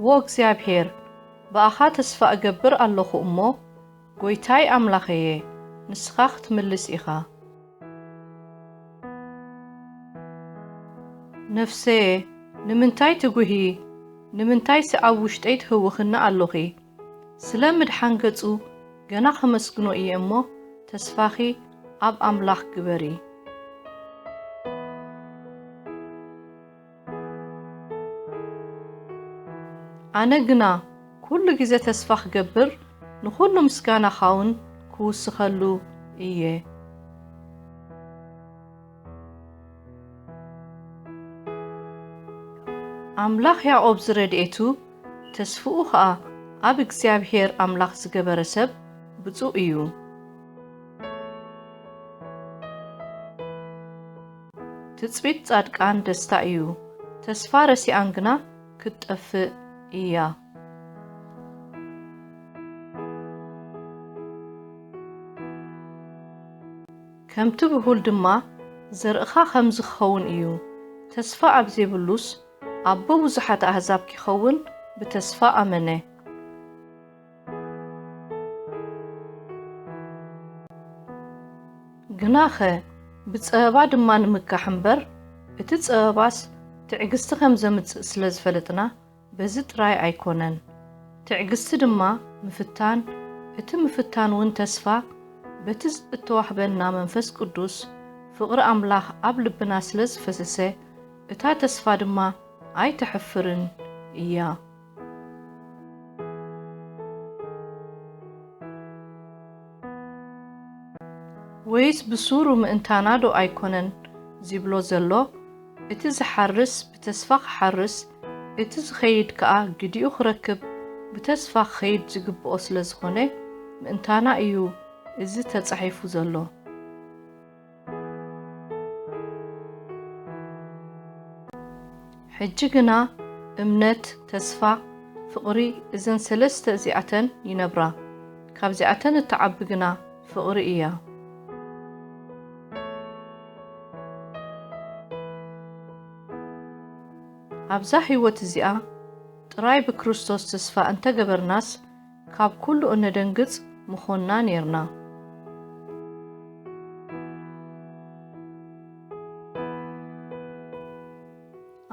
እወ እግዚኣብሔር፣ ብኣኻ ተስፋ እገብር ኣለኹ እሞ፣ ጐይታይ ኣምላኸየ፣ ንስኻ ክትምልስ ኢኻ። ነፍሰየ፣ ንምንታይ ትጉሂ? ንምንታይሲ ኣብ ውሽጠይ ትህውኽኒ ኣሎኺ? ስለ ምድሓን ገጹ ገና ከመስግኖ እየ እሞ፣ ተስፋኺ ኣብ ኣምላኽ ግበሪ። ኣነ ግና ኩሉ ግዜ ተስፋ ክገብር፣ ንኹሉ ምስጋናኻውን ክውስኸሉ እየ። ኣምላኽ ያዕቆብ ዝረድኤቱ፣ ተስፍኡ ኸኣ ኣብ እግዚኣብሔር ኣምላኽ ዝገበረ ሰብ ብጹእ እዩ። ትጽቢት ጻድቃን ደስታ እዩ፣ ተስፋ ረሲኣን ግና ክትጠፍእ እያ። ከምቲ ብሁል ድማ፣ ዘርእኻ ከምዚ ክኸውን እዩ። ተስፋ ኣብ ዘይብሉስ፣ ኣቦ ብዙሓት ኣህዛብ ኪኸውን ብተስፋ ኣመነ። ግናኸ፣ ብጸበባ ድማ ንምካሕ እምበር፣ እቲ ጸበባስ ትዕግስቲ ከም ዘምጽእ ስለ ዝፈለጥና፣ በዚ ጥራይ ኣይኮነን። ትዕግስቲ ድማ ምፍታን፣ እቲ ምፍታን እውን ተስፋ፣ በቲ እተዋህበና መንፈስ ቅዱስ ፍቕሪ ኣምላኽ ኣብ ልብና ስለ ዝፈሰሰ፣ እታ ተስፋ ድማ ኣይተሕፍርን እያ። ወይስ ብሱሩ ምእንታና ዶ ኣይኮነን ዚብሎ ዘሎ? እቲ ዝሓርስ ብተስፋ ክሓርስ፣ እቲ ዝኸይድ ከኣ ግዲኡ ክረክብ ብተስፋ ክኸይድ ዝግብኦ ስለ ዝኾነ፣ ምእንታና እዩ እዚ ተጻሒፉ ዘሎ። ሕጂ ግና እምነት፣ ተስፋ፣ ፍቕሪ፣ እዘን ሰለስተ እዚኣተን ይነብራ፣ ካብዚኣተን እትዓቢ ግና ፍቕሪ እያ። ኣብዛ ህይወት እዚኣ ጥራይ ብክርስቶስ ተስፋ እንተ ገበርናስ፣ ካብ ኩሉ እነደንግጽ ምኾንና ኔርና።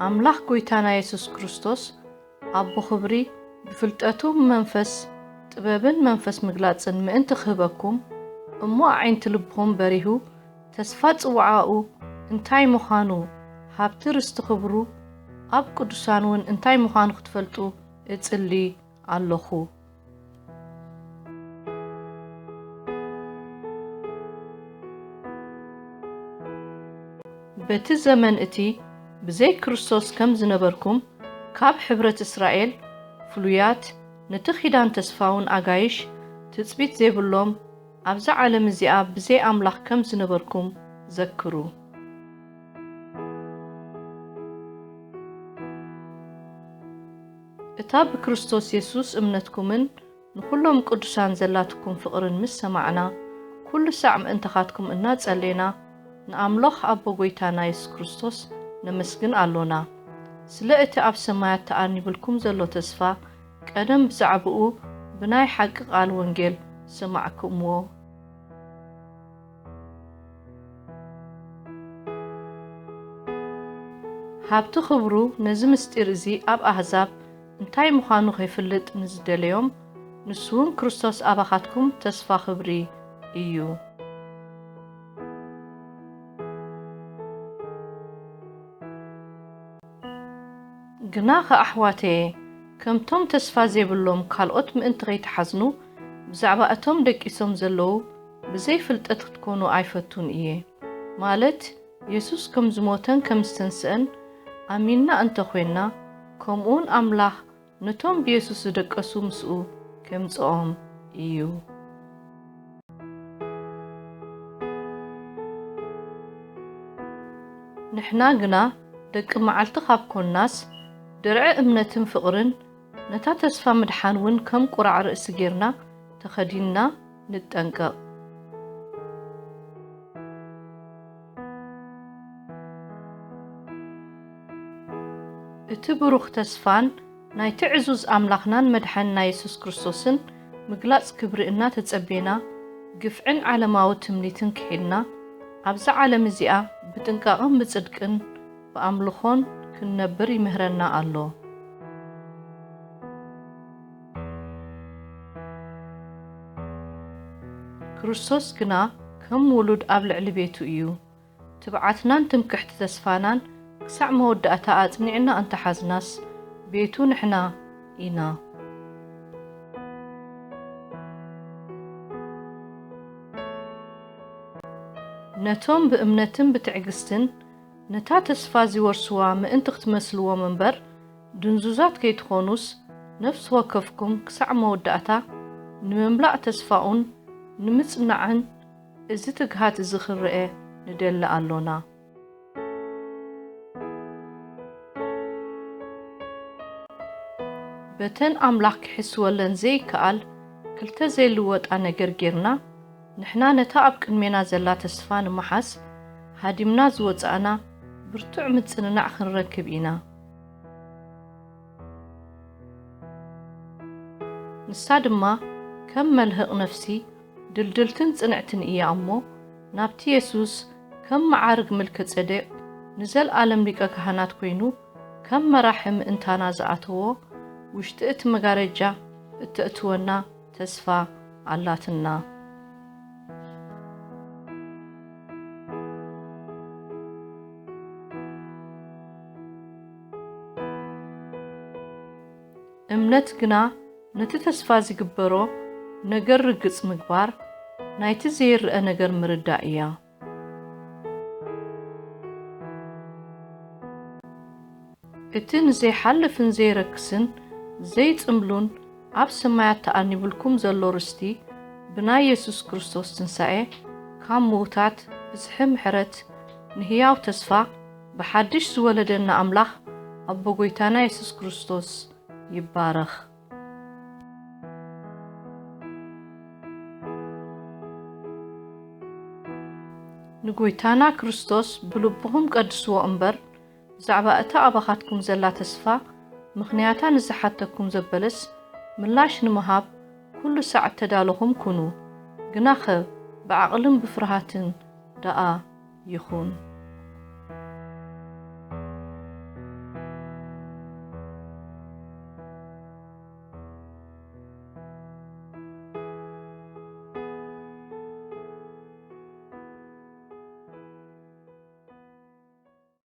ኣምላኽ ጐይታና የሱስ ክርስቶስ፣ ኣቦ ኽብሪ፣ ብፍልጠቱ መንፈስ ጥበብን መንፈስ ምግላጽን ምእንቲ ክህበኩም፣ እሞ ኣዒንቲ ልብኹም በሪሁ፣ ተስፋ ጽውዓኡ እንታይ ምዃኑ፣ ሃብቲ ርስቲ ኽብሩ ኣብ ቅዱሳን እውን እንታይ ምዃኑ ክትፈልጡ እጽሊ ኣለኹ። በቲ ዘመን እቲ ብዘይ ክርስቶስ ከም ዝነበርኩም፣ ካብ ሕብረት እስራኤል ፍሉያት፣ ነቲ ኪዳን ተስፋውን ኣጋይሽ ትጽቢት ዘይብሎም፣ ኣብዛ ዓለም እዚኣ ብዘይ ኣምላኽ ከም ዝነበርኩም ዘክሩ። እታ ብክርስቶስ የሱስ እምነትኩምን ንኹሎም ቅዱሳን ዘላትኩም ፍቕርን ምስ ሰማዕና፣ ኩሉ ሳዕ ምእንታኻትኩም እናጸሌና፣ ንኣምሎኽ ኣቦ ጐይታና የሱስ ክርስቶስ ነመስግን ኣሎና። ስለ እቲ ኣብ ሰማያት ተኣኒብልኩም ዘሎ ተስፋ፣ ቀደም ብዛዕባኡ ብናይ ሓቂ ቃል ወንጌል ዝሰማዕኩምዎ። ሃብቲ ኽብሩ ነዚ ምስጢር እዚ ኣብ ኣህዛብ እንታይ ምዃኑ ኸይፍልጥ ንዝደለዮም፣ ንሱ እውን ክርስቶስ ኣባኻትኩም ተስፋ ኽብሪ እዩ። ግናኸ ኣሕዋተየ፣ ከምቶም ተስፋ ዘይብሎም ካልኦት ምእንቲ ኸይትሓዝኑ፣ ብዛዕባ እቶም ደቂሶም ዘለዉ ብዘይ ፍልጠት ክትኮኑ ኣይፈቱን እየ። ማለት፣ የሱስ ከም ዝሞተን ከም ዝተንስአን ኣሚንና እንተ ኾንና፣ ከምኡውን ኣምላኽ ነቶም ብየሱስ ዝደቀሱ ምስኡ ኬምጽኦም እዩ። ንሕና ግና ደቂ መዓልቲ ካብ ኮንናስ፣ ድርዒ እምነትን ፍቕርን፣ ነታ ተስፋ ምድሓን እውን ከም ቁራዕ ርእሲ ጌርና ተኸዲንና ንጠንቀቕ። እቲ ብሩኽ ተስፋን ናይቲ ዕዙዝ ኣምላኽናን መድሓንና የሱስ ክርስቶስን ምግላጽ ክብሪ እናተጸቤና፣ ግፍዕን ዓለማዊ ትምኒትን ክሒድና፣ ኣብዛ ዓለም እዚኣ ብጥንቃቕን ብጽድቅን ብኣምልኾን ክንነብር ይምህረና ኣሎ። ክርስቶስ ግና ከም ውሉድ ኣብ ልዕሊ ቤቱ እዩ። ትብዓትናን ትምክሕቲ ተስፋናን ክሳዕ መወዳእታ ኣጽኒዕና እንተሓዝናስ፣ ቤቱ ንሕና ኢና። ነቶም ብእምነትን ብትዕግስትን ነታ ተስፋ ዚወርስዋ ምእንቲ ክትመስልዎም እምበር፣ ድንዙዛት ከይትኾኑስ፣ ነፍሲ ወከፍኩም ክሳዕ መወዳእታ ንምምላእ ተስፋኡን ንምጽናዕን እዚ ትግሃት እዚ ኽንርኤ ንደሊ ኣሎና። በተን ኣምላኽ ክሕስወለን ዘይከኣል ክልተ ዘይልወጣ ነገር ጌርና፣ ንሕና ነታ ኣብ ቅድሜና ዘላ ተስፋ ንምሓዝ ሃዲምና ዝወጻእና ብርቱዕ ምጽንናዕ ክንረክብ ኢና። ንሳ ድማ ከም መልህቕ ነፍሲ ድልድልትን ጽንዕትን እያ እሞ፣ ናብቲ የሱስ ከም መዓርግ ምልከ ጼዴቅ ንዘልኣለም ሊቀ ካህናት ኮይኑ ከም መራሒ ምእንታና ዝኣተዎ ውሽጢ እቲ መጋረጃ እተእትወና ተስፋ ኣላትና። እምነት ግና ነቲ ተስፋ ዝግበሮ ነገር ርግጽ ምግባር፣ ናይቲ ዘይረኣ ነገር ምርዳእ እያ። እቲ ንዘይሓልፍን ዘይረክስን ዘይጽምሉን ኣብ ሰማያት ተኣኒብልኩም ዘሎ ርስቲ፣ ብናይ የሱስ ክርስቶስ ትንሳኤ ካብ ምዉታት ብዝሒ ምሕረት ንህያው ተስፋ ብሓድሽ ዝወለደና ኣምላኽ ኣቦ ጐይታና የሱስ ክርስቶስ ይባረኽ። ንጐይታና ክርስቶስ ብልብኹም ቀድስዎ እምበር፣ ብዛዕባ እታ ኣባኻትኩም ዘላ ተስፋ ምኽንያታ ንዝሓተኩም ዘበለስ ምላሽ ንምሃብ ኩሉ ሳዕ እተዳለኹም ኩኑ። ግናኸ ብዓቕልን ብፍርሃትን ደኣ ይኹን።